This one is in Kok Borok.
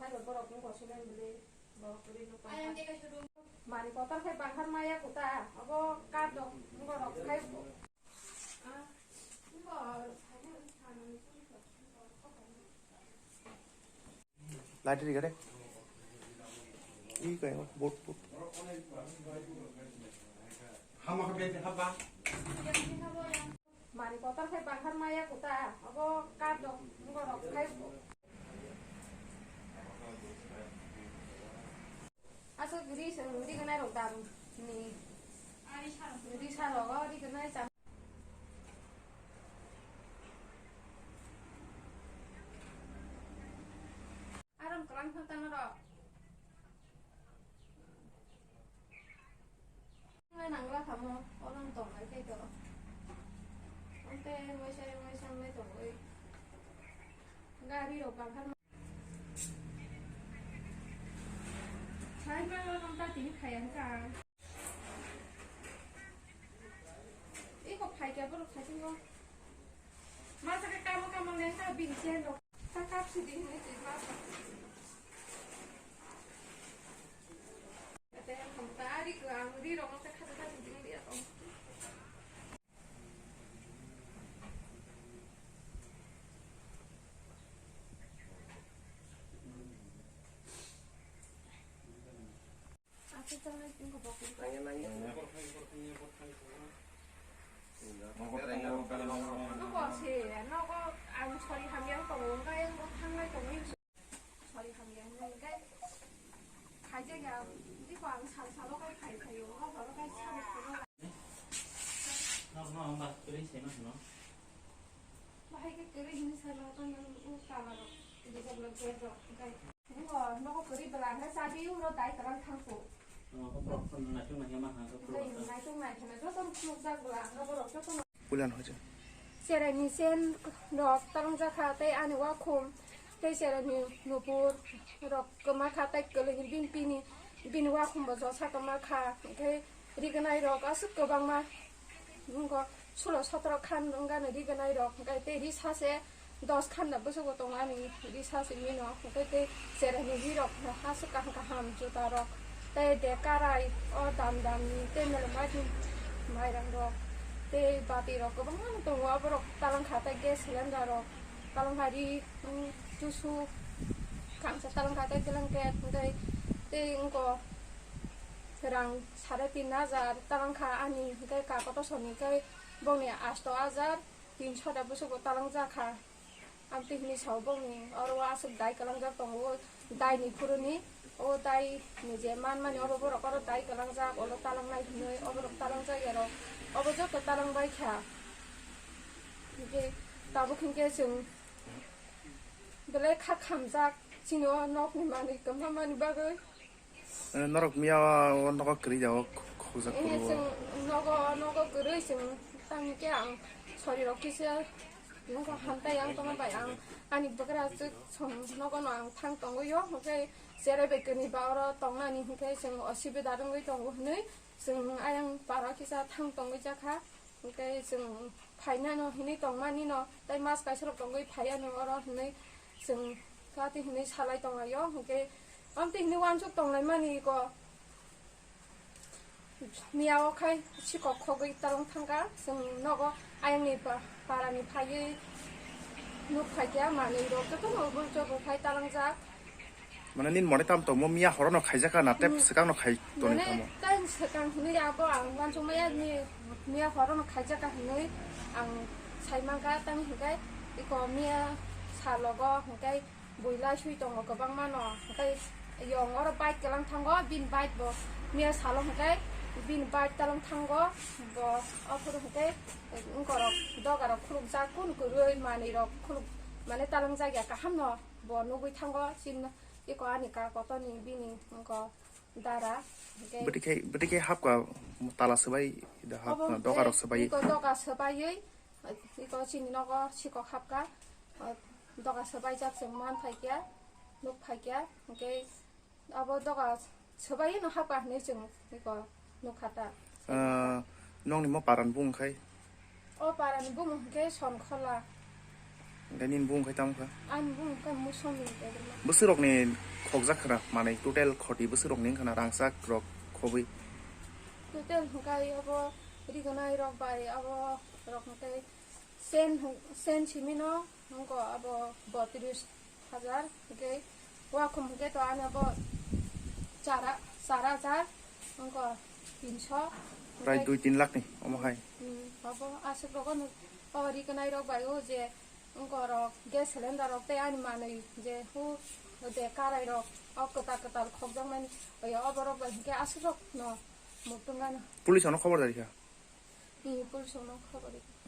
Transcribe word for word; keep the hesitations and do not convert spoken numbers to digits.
Borok wngkha silen bwlwi, borok kwrwi nuk tong kha. Mani kotor khe banghar maya kuta, abo kap rok borok khai. Light ri gare. Ih, kayak bot, bot. Hama ka bete haba. Mani kotor khe banghar maya kuta, abo kap rok borok khai. Aswk ri se ri gwnai rok dam ni. Ri sa rogo ri gwnai cham. Aram kwlang thang tang rok. Nang la thamo, orang tong ai tei to. Ante moisa moisa mai tong oi. Gari rok bang khan. Sai ma lo nang ta tini khaya ka. Iko phai kya borok khai tini. Masa ka kamo kamo nang ta bin chen rok. Ta kap si di ni ti ma. Ate ang ta ri ko ang ri rok ta khata ta tini ri rok. Nogo se, nogo ang sori hamya tongo, wngkha ang bo thanglai tongo, sori hamya hwnwi hwnkhe khaijak ya, biko ang sal salo khai khai phaio, o horo khai sabo phano. Nokno ang ba kwrwi se ma hwno. Bahai khe kwrwi hwnwi sai ma tong nang, o kala rok, rijak rok, bag rok, hwnkhe. Nogo kwrwi bwla hwnkhe chabi uro dai kwlang thangkhu. Naitung naikheno joto no khulukjak bwla hwnkhe borok joto no. Pulan hoja. Cheraini sen rok talangjakha tei ani wakhum tei cheraini nupur rok kwmakha tei kwlwini bini pini bini wakhumbo josa kwmakha, hwnkhe rignai rok aswk kwbangma. Nungo sulo sotro khan wngani rignai rok, hwnkhe tei risa se dos khan da bwswgo tongo ani risa se mino, hwnkhe tei cheraini ri rok no aswk kaham kaham juta rok, tei de karai o dam dam ni tei mele mai mairang rok, tei bati rok kwbangma no tongo, aborok talangkha tei gas cylinder rok, talangkha ri, mm, tusu, kangsa talangkha tei blanket, hwnkhe tei wngko rang sare tin hajar talangkha ani, hwnkhe kakoto soni khe bongni asto hajar tinso da bwswgo talangjakha. Amtwi hwnwi sao bongni oro o aswk dai kwlangjak tongo, dai ni phuruni o dai ni je manmani obo borok oro dai kwlangjak, olo talangnai hwnwi oborok talangjak ya rok, obo joto talangbai kha. Hwnkhe tabuk hwnkhe chwng belai kha khamjak chini o nokni manwi kwbangmani bagwi. Eh, norok miya o nogo kwrwi jago khokjak Eh, phuru o. Chwng nogo, nogo kwrwi chwng tangkhe ang sori rok kisa nogo hamtai ang tongma bai ang ani bwkrajwk song nogo no ang thang tongwi o, hwnkhe cherai bai kwrwi ba oro tongnani hwnkhe chwng osubida wngwi tongo hwnwi chwng ayang para kisa thang tongwi jakha. Hwnkhe chwng phainano hinwi tongmani no, tei mas kaisa rok tongwi phaiya no oro hinwi chwng kati hinwi salai tonglaio. Hwnkhe amtwi hinwi uansuk tonglaimani ko miya o khai sikok khogwi talong thangkha. Chwng nogo ayangni pa-, parani phaiwi nuk phaikha manwi rok jotono bul jobo phai talangjak. Mane nini mone tam tongmo miya horo no khaijak ka na tep Hmm. Swkang no khai toni Mane tamo. Tang swkang hinwi abo ang uansukmaya ni miya horo no khaijak ka hinwi ang sai mankha, tang hinkai iko miya salogo hinkai buila sui tongo kwbangma no, hinkai yong oro bike kwlang thango, bini bike bo miya salo hinkai bini bike talang thango, bo ophuru hinkai wngkorok dogarok khulukjak kunu kwrwi manwi rok khuluk mane talangjak ya kaham no bo nugwi thango, chini iko ani ka kotorni bini wngko dara, hwnkhe Bwtwi khe, bwtwi khe hapka tala swbai da hap Obo na hwnkhe doga rok swbai. Iko doga swbaiwi, iko chini nogo sikok hapka, doga swbaijak chwng man phaikya, nuk phaikya, hwnkhe abo doga swbaiwi no hapka hinwi chwng iko nukha ta. Ah, nokni mo parani bumung khai? O parani bumung hwnkhe Sonkhola. Hwnkhe nini bung khai tamo kha? Ani bung khai musom ni tei ma. Bwswk rokni khokjak khna manwi total khoti bwswk rokni wngkha na rangchak rok khobwi? Total hwnkhe abo rigonai rok bai abo rok hwnkhe sen hwn-, sen simino wngkha abo botris hajar hwnkhe wakhum hwnkhe to ani abo chara, chara hajar wngkha tinso. Prai hwnkhe dui tin lakh ni omo hai. Hmm, abo aswk rogo no o rigonai rok bai o je Wngkorok, gas cylinder rok tei ani manwi je hu de karai rok, o kwtal kwtal khokjakmani, oya oborok bai hwnkhe aswk rok no muktung gana. Police ano khobor dari kha? Ni police ono khobor ri kha.